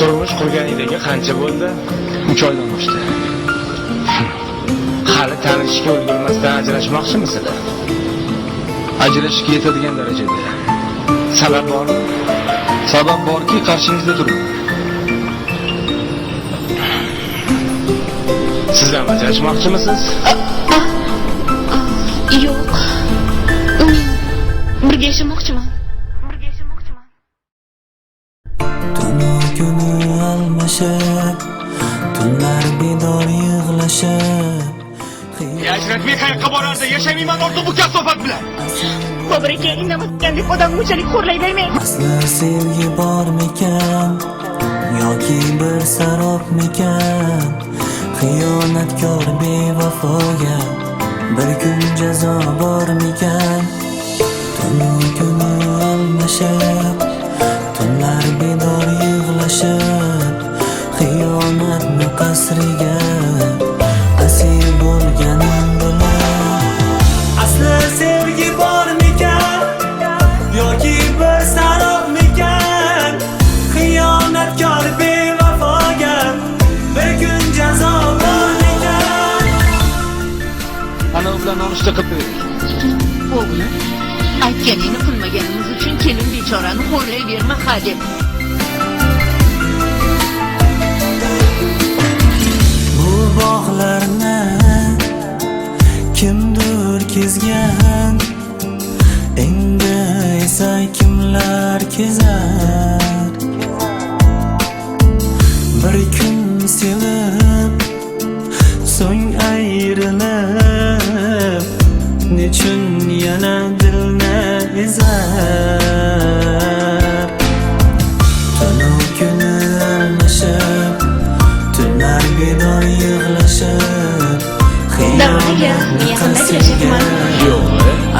Turmush qurganingizga qancha bo'ldi? 3 oydan oshdi. Hali tanishishga ulgurmasdan ajrashmoqchimisizlar? Ajrashishga yetadigan darajada. Sabab bormi? Sabab borki, qarshingizda turibman. Siz ham ajrashmoqchimisiz? Yo'q. Men birga yashamoqchiman. Tunu kuni almashib, tunlar bedor yig'lashib. Ajratmay qayoqqa borardi? Yashamayman ortiq bu kasofat bilan. Bobur aka, indamasgandek odamni bunchalik xo'rlayvermang. Asli sevgi bormikan yoki bir sarobmikan? Xiyonatkor bevafoga bir kun jazo bormikan? Tunu kuni almashib, tunlar bedor yig'lashib, xiyonatni qasriga asir bo'lganim bilan. Asli sevgi bormikan yoki bir sarobmikan? Xiyonatkor bevafoga bir kun jazo bormikan? Ana bilan nonushta qilib berdik. O'g'lim, aytganingni qilmaganimiz uchun kelin bechorani xo'rlayverma, ha deb. Bu bog'larni kimdir kezgan, endi esa kimlar kezar? Bir kun sevib, so'ng ayrilib, nechun yana dilni ezar? Tunu kuni almashib, tunlar bedor yig'lashib, Davron aka, men yaqinda ajrashyapman. Yo'q.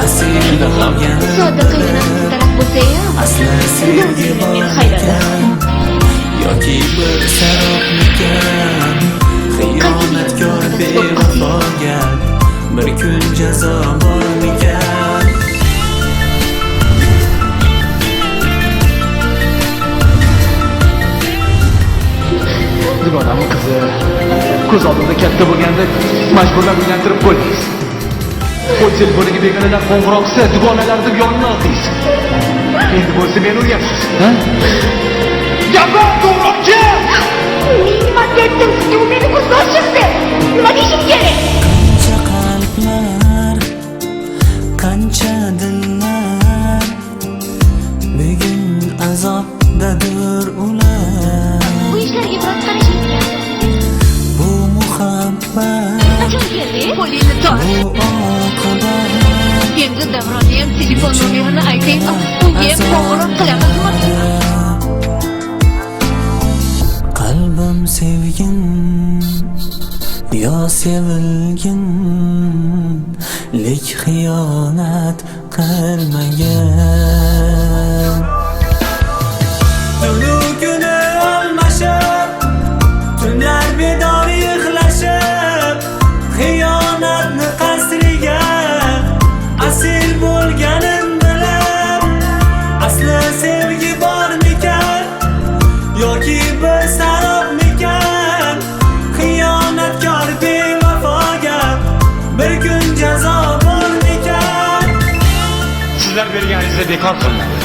Asir bo'lganim Sodda qaynonam taraf bo'lsa-ham, asli sevgi meni hayradi. bormikan yoki bir sarobmikan? Xiyonatkor bevafoga bir kun jazo bormikan? Dugonamni qizi ko'z oldimda katta bo'lganda majburlab uylantirib qo'ydingiz. Qo'l telefoniga begonalar qo'ng'iroq qilsa, dugonalar deb yonini oldingiz. Endi bo'lsa meni uryapsiz, ha? Gapir, to'g'roqchi! Men nima aytdim sizga? U meni kursdoshim deb. Nima deyishim kerak? Qancha qalblar, qancha dillar bugun azobdadir ular. Bu ishlarga biroz qarashing kerak. Bu muhabbat, Qachon kelding? Qo'lingni tort. bu oqibat. Endi Davronni ham telefon nomerini ayting, unga ham qo'ng'iroq qilamizmi? Qalbim sevgin yo sevilgin, lek xiyonat qilmagin. Tunu kuni almashib, tunlar bedor yig'lashib, xiyonatni qasriga asir bo'lganim bilib, asli sevgi bormikan yoki bir sarobmikan? Xiyonatkor bevafoga bir kun jazo bormikan? Sizlar bergan ariza bekor qilinadi.